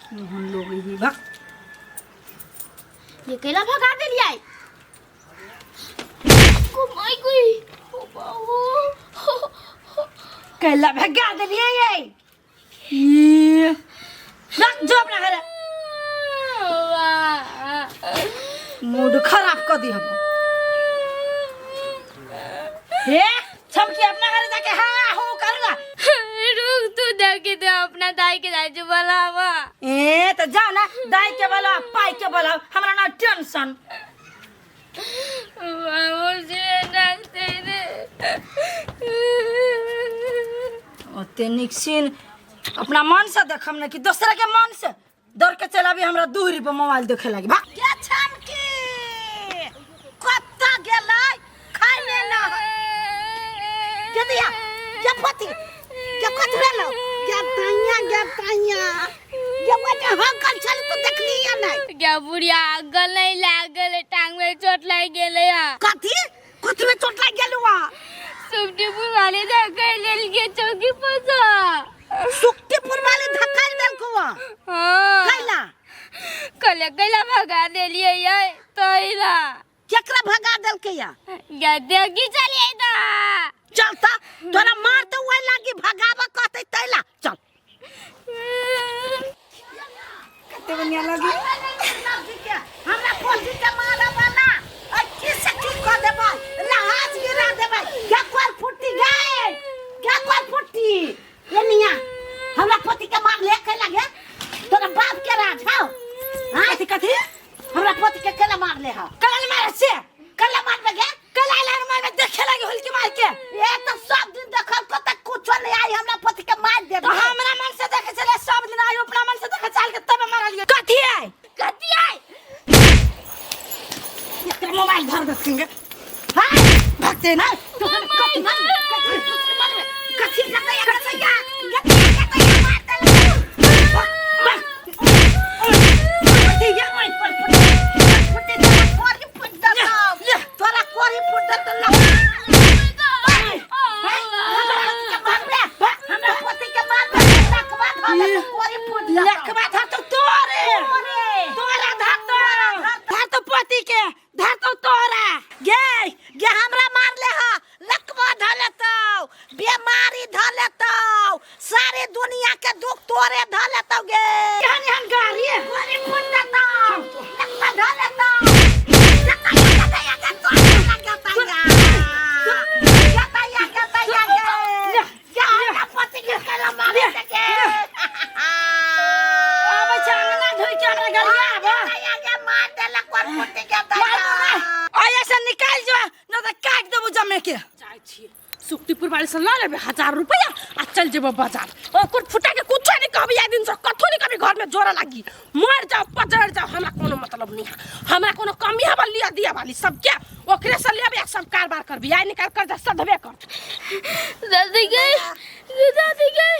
हम लोग ही बा ये कैला भगा देलियै घुमाई गई ओ बाबू। कैला भगा देलियै ये ये रख जो अपना घरे। मूड खराब कर दी हम। हे छमकी, अपना घरे जाके हाँ हो करला। रुक तू, देखे दे अपना दाई के दाई जो बोलावा। ए तो जाओ ना, दाई के बोलाओ, पाई के बोलाओ, हमरा ना टेंशन। बाबू से डालते रे। ओते निक सीन अपना मन से देखम ना कि दोसरा के मन से दौड़ के चल अभी हमरा दूरी पर मोबाइल देखे लगी भाग। के छमकी कत्ता गेलै खाइ ले ना के दिया के पति के कथि भेलौ के ताइया के ताइया के बच्चा हकल छल तो देखली या नहीं? क्या बुढ़िया आगल नहीं लागल, टांग में चोट लाग गेलै हा। कथि कथि में चोट लागि गेलौ आ? सुखटीपुर वाले धक्का लेल के चौकी पर से। सुखटीपुर वाले धक्का देलकौ आ? हाँ। कैला? कले कैला भगा देलियै ये तैला। केकरा भगा देलकै या? गद्दे की चलिए ता। चल त तोरा मार तो वही लागी भगाबा कहते तैला चल। कते बढ़िया लगी। हमरा पोसी के मारा वाला अच्छी से की कर देबै, लहाज गिरा देबै। क्या कोर फुट्टी गए, क्या कोर फुट्टी ये निया हमरा पति के मार ले के लगे तोरा बाप के राज हौ। हाँ कथी कथी? हमरा पति के केला मार ले हौ? कला ने मारे से। केला मारबे गे? कला लार मारबे, देखे लगी हुलकी मार के। ए तो सब दिन देखल को तक कुछो नहीं आई, हमरा पति के मार देबे। तो हमरा मन से देखे चले सब दिन आई, अपना मन से देखे चल के तब मारलिए। कथी है? कथी है? एकरा मोबाइल धर देखेंगे। हां भागते ना तो कथी कथी कथी कथी कथी कथी मार देलक? कथी ये? फुट्टी तोरा कोरी फुट देतौ, तोरा कोरी फुट देतौ। हमरा पति के मारबे, लकवा धऽ देतौ, कोरी फुट देतौ। लकवा धर तो तोरे। तोरा धर तो, धर तो पति के धर तो तोरा। गे गे हमरा मार ले हा, लकवा धऽ लेतौ, बीमारी धऽ लेतौ, सारी दुनिया के दुख तोरे धऽ लेतौ गे। केहन एहन गाड़ी है? कोरी फुट देतौ, लकवा धऽ लेतौ। गतैया, गतैया, गतैया, गतैया। गतैया, गतैया, गे। गे, हमरा पति के केना मारे छै गे? आबै छै अंगना धोइ के हमरा गरिया आबै। गतैया, गे, मार देलक कोर फुट्टी गतैया। आइ ऐसे निकालि जो न तऽ काटि देबौ जमे के। जाइ छियै सुक्तिपुर वाली से लऽ लेबै 1000 रुपया आ चल जेबै बाजार। ओकर फुटा के कुछो नहीं कहबै, आइ दिन से कथो नहीं कहबै। घर में जोड़ा लागी मर जाओ पजर जाओ, हमरा कोनो मतलब नहीं है। हमरा कोनो कमी है लिया दिया वाली सबके ओकरे से लेबै आ सब कारबार करबै। आइ निकाल कर्जा सधबे कर। दादी गई, दादी गई।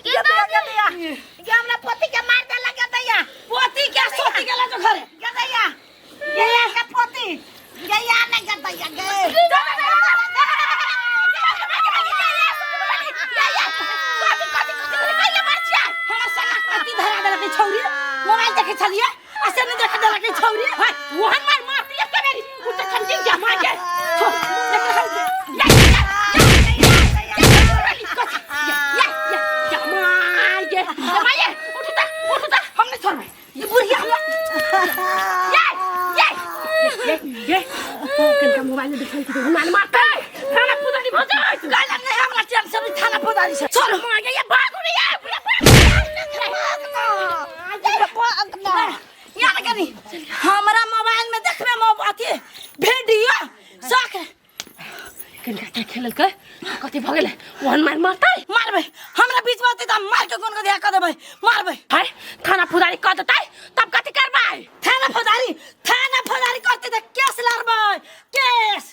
गतैया, गतैया। गे, हमरा पति के मार देलक गतैया। पोती के सोती गेला जो घरे। गतैया, गैया के पति गैया ने गतैया गे। हमर सगा पति धरा देलक ई छौरी। मोबाइल देखे छलियै आ से नहि देखे देलक ई छौरी। हाय वहन मार मार दिया के मेरी उ त खंजी जा मार के छोड़ या या या या या मार ये मार ये उठ ता उठ ता, हम नहि छोड़बै ई बुढ़िया हमरा। या या ये ये कनका मोबाइल में देखल कि मार मार के थाना पुदारी भ जाय। गाला नहि, हमरा टेंशन नहि थाना फौजदारी से। छोड़ मार के ये भागु रे ये बुढ़िया। यार कनी हमरा मोबाइल में देखबे मो अथी वीडियो शौक। कनका के खेलल के कथि भ गेलै? वहन मार मारतै। मारबै, हमरा बीच में अथी तऽ मार के कोन को दिया कऽ देबै, मारबै। हाय थाना फौजदारी कऽ देतै तब कथि करबै? थाना फौजदारी, थाना फौजदारी करतै तऽ केस लड़बै, केस।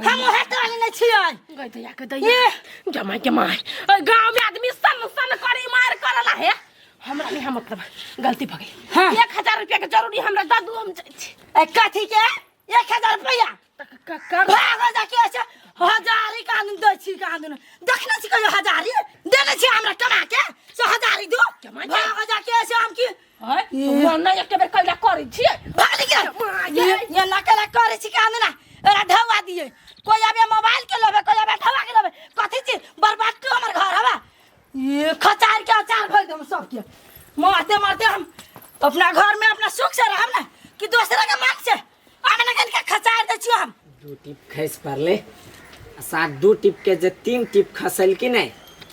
हम ओहे वाली नहि छियै। गई दैया के दैया जमाई के मार, ओइ गांव में आदमी सन सन करी मार करला है। हमरा नहीं हम मतलब गलती भ गेल। हाँ। 1000 रुपया के जरूरी हमरा दऽ दू, हम जाइ छी। ए कथी के 1000 रुपया? त कर भागो जाके ऐसे हजारी कानून दै छी, कानून देखने छी कहियो? हजारी देने छी हमरा कमा के से हजारी दू। कमा के? भागो जाके ऐसे हम की हैं मन नहीं एक बेर कैला करै छियै। भागली के ये ये नकला करे छी कान ना एरा ढवा दिए कोई आबे मोबाइल के लेबे कोई आबे ढवा के लेबे कथी छी बर्बाद तू हमर घर हवा ये खचार के अचार भर दम सबके मारते मारते हम अपना घर में अपना सुख से रहम ना कि दूसरा के मान से आने के खचार दे छियो हम। 2 टिप खसि पड़लै आ साथ 2 टिप के जे 3 टिप खसल कि नहि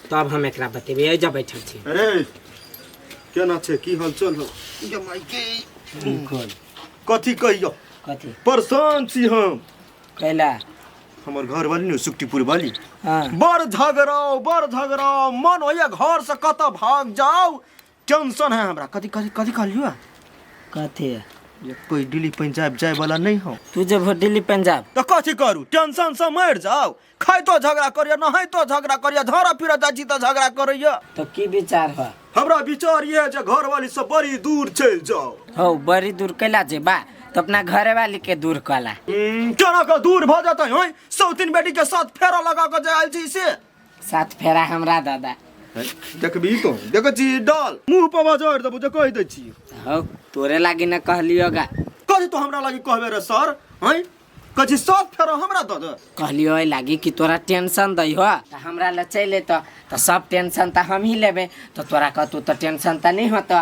तब हम एकरा बतेबै। एहि बैठल छी। अरे केना छै की हालचाल हो जमाई के? कथी कहियो? कथी परेशान छी हम। कैला? हमर घर वाली ने सुक्तिपुर वाली। हाँ। बड़ झगड़ाओ बड़ झगड़ाओ मन होइया घर से कत भाग जाओ टेंशन है हमरा। कथी कथी कथी कहलियो? कथी ये कोई दिल्ली पंजाब जाए वाला नहीं हो। तू जब हो दिल्ली पंजाब तो कथी करू? टेंशन से मर जाओ। खाई तो झगड़ा करिया नहाई तो झगड़ा करिया झड़ा फिरा जाइ छी तो झगड़ा करैया। तो की विचार हो? हमरा विचार ये है जे घर वाली से बड़ी दूर चल जाओ। हो बड़ी दूर कैला जेबा तो अपना घरे वाली के दूर कला। केना के दूर भ जतै? होय सौतीन बेटी के साथ फेरा लगा के जायल छी से। साथ फेरा हमरा दादा देखबी तो देखै छी डाल मुंह पर बजड़ देबो जे कहि दै छी। हो तोरे लागी न कहलियो गा। कथी तो हमरा लागी कहबे रे सर? हैं कथी साथ फेरा हमरा the they? कहलियो एहि लागी कि तोरा टेंशन दै हो त हमरा ल चलि अयतौ त सब टेंशन त हम ही लेबे तो तोरा कहतौ त टेंशन त नहीं होतौ।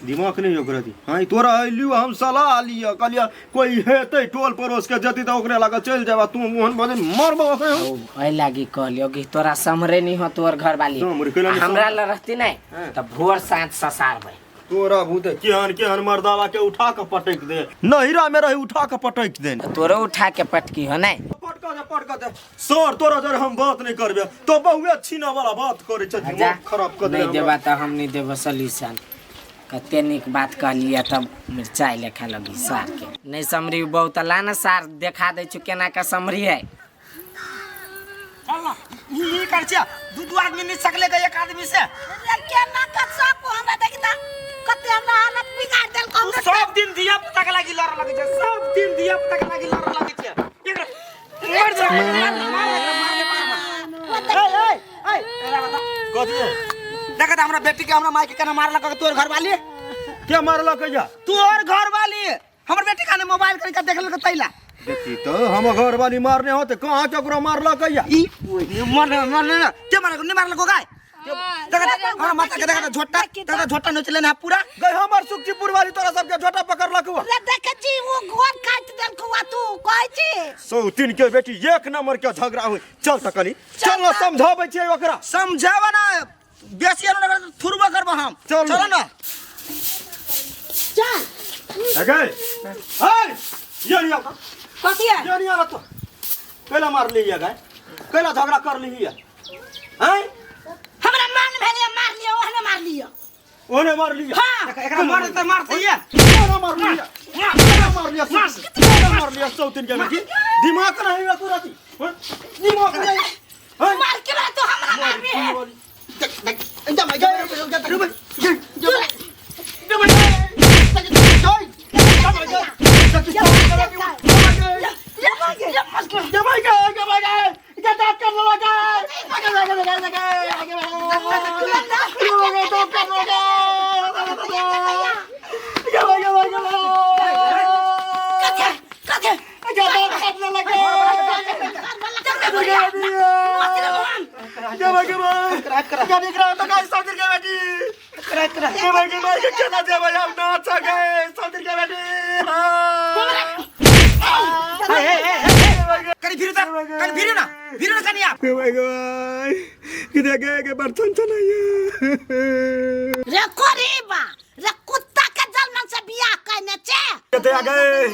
दिमाग नहीं ओकरा दी। हाँ तोरा अइलियो हम सलाह लियो कहलियो कोई हेतै टोल पड़ोस के जति त ओकरे लागे चलि जाबा तू मोहन बदन मरबो ओकरे हम। एहि लागी कहलियो कि तोरा सम्हरे नहीं हो तोर घर वाली। हमरा ल रहती नहीं त भोर साँझ ससारबै। तोरा भूत केहन केहन मर्दावा के उठा के पटक दे नहिरा में रही उठा के पटक दे। तोरो उठा के पटकी हो नहीं? पटका दे पटका दे सर तोरा जर हम बात नहीं करबे तो बहुए छीना वाला बात करे छै दिमाग खराब कर दे। नहीं देबा त हम नहीं देबो सॉल्यूशन। कते नीक बात कहलियै तब मिरचाई लेखा लगी सार के नहीं समरी बहुत ला ना सार देखा दै छु केना के समरी है। चल ना ई कर छिया दू दू आदमी नहीं सकले के एक आदमी से केना के सब हमरा देखता कते हमरा हालत बिगाड़ देल। सब दिन धिया पुता के लागी लड़ लगे छै सब दिन धिया पुता के लागी लड़ लगे छै। मर जा मार मार मार ए ए ए एकरा बता कथी देखत हमरा बेटी के हमरा माई के केना मारलक तोर घर वाली? के मारलक या? तोर घर वाली हमर बेटी खाने मोबाइल करके देखलक तैला। देखी तो हम घर वाली मारने होते कहां के ओकरा मारलक या? ई मर मर ना के मारलक नहीं मारलक गाय? देखत हमरा माता के देखत झोटा देखत झोटा नोच लेना पूरा गई हमर सुखीपुर वाली तोरा सबके झोटा पकड़लक हुआ। रे देख छी वो गोर काट देलक हुआ तू कहै छी। सौतीन के बेटी एक नंबर के झगड़ा होई। चल त कनी चल ना समझाबै छियै ओकरा। समझावा ना बेसी न थुरबा करबो हम। चल ना चल अगे ए ये नहीं आता कथी है? ये नहीं आता तो कैला मार ली है गाय कैला झगड़ा कर ली है? हैं हमरा मान भेलिया मार लिया ओहने मार लिया ओहने मार लिया। हां एकरा मार त मारते ये ओहने मार लिया ओहने मार लिया ओहने मार लिया सौतीन के बेटी दिमाग नहीं है तोरा की दिमाग नहीं है मार के बा तो हमरा मारबी है। देख देख जा भाई जा जा रुक जा रे कोरीबा रे कुत्ता के जलमन से बियाह कहने छे। गए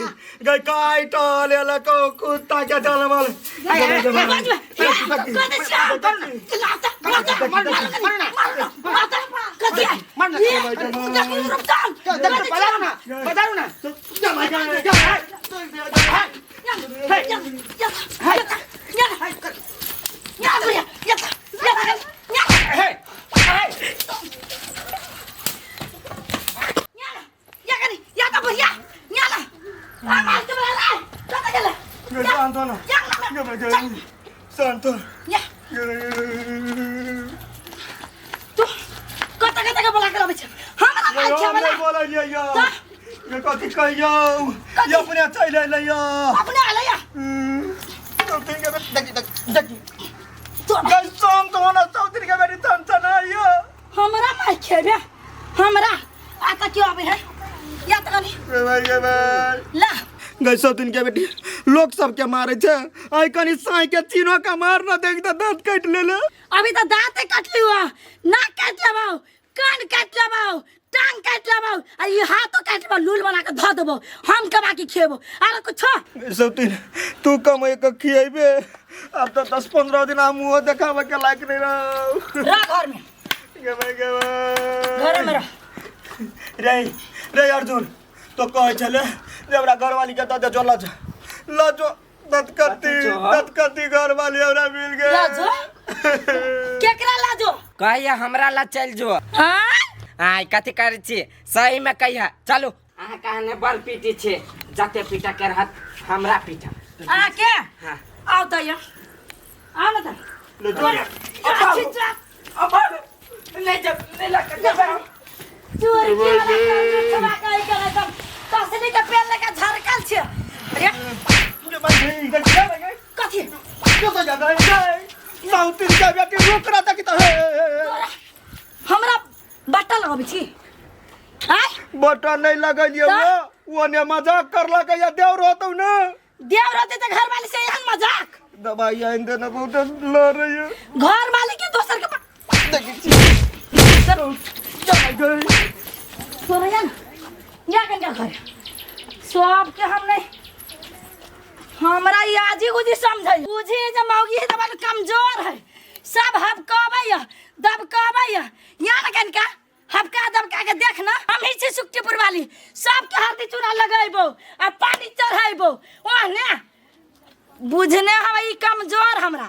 गए काट लेलको कुत्ता के जलमल। तू कता कता के बोला के आबै छै हमरा मार छै हमरा नहीं बोललियै यौ। ये कथी कहियौ ये अपने चलि अयलै यौ। अपने आले या। चौथिन के बेटी देखी देखी देखी गई सोम तो होना चौथिन के बेटी चंचन है यो। हमरा माय खेबे हमरा आता क्यों आबे है या त कनी रे भाई रे भाई ला। गई चौथिन के बेटी लोग सबके मारे छे आई कनी साई के चीनो का मार ना देख त दांत काट लेले। अभी त दांते काट लियो, नाक काट लेबौ, कान काट लेबौ, टांग काट लेबौ आ ई हाथो काट लेबौ, लूल बना के धऽ देबौ, हम कमा के खेबौ आरो कुछो। सब दिन तू कमाई के खिएबे अब तो 10-15 दिन हम मुंह देखावे के लायक नहीं रहो। रह घर में। गे भाई, गे भाई। घरे में रह। रे रे अर्जुन तो कहे छले जे हमरा घरवाली के दे जो लज लजो दतकती दतकती घरवाली हमरा मिल गए। लाजो केकरा लाजो कहिया हमरा ला चल जो। हां आय कथी करै छी सही में कहिया चलू। अहाँ कहने बड़ पीटी छे जते पीटा के रहत हमरा पीटा। आ के हां आओ त या आओ ना त ले जो। अब नहीं जब नहीं लग जब चोर के वाला काम करे एकदम तसली के पेड़ लगा झरकल छे। अरे गे भाई, गे भाई, कथी जो तो ज्यादा है साउथ इंडिया के रोक रहा था कि तो हमरा बट्टा लगाबै छी आय बट्टा नहीं लगलियो वो ने मजाक करलक या देव रहतौ ना। देव रहते त घर वाली से एहन मजाक दवाई आइन दे ना बहुत लड़ रही है घर वाली के दोसर के देखी छी गई तोरा ना या कन घर सब के हम नहीं हमरा ई आजी गुजी समझै बुझी जे मौगी है त कमजोर है सब हबकाबै दबकाबै या ना कनका हबका दबका के देख ना हम ही छी सुक्तिपुर वाली सबके हल्दी चूना लगैबो आ पानी चढ़ैबो ओहने बुझने हम ई कमजोर हमरा।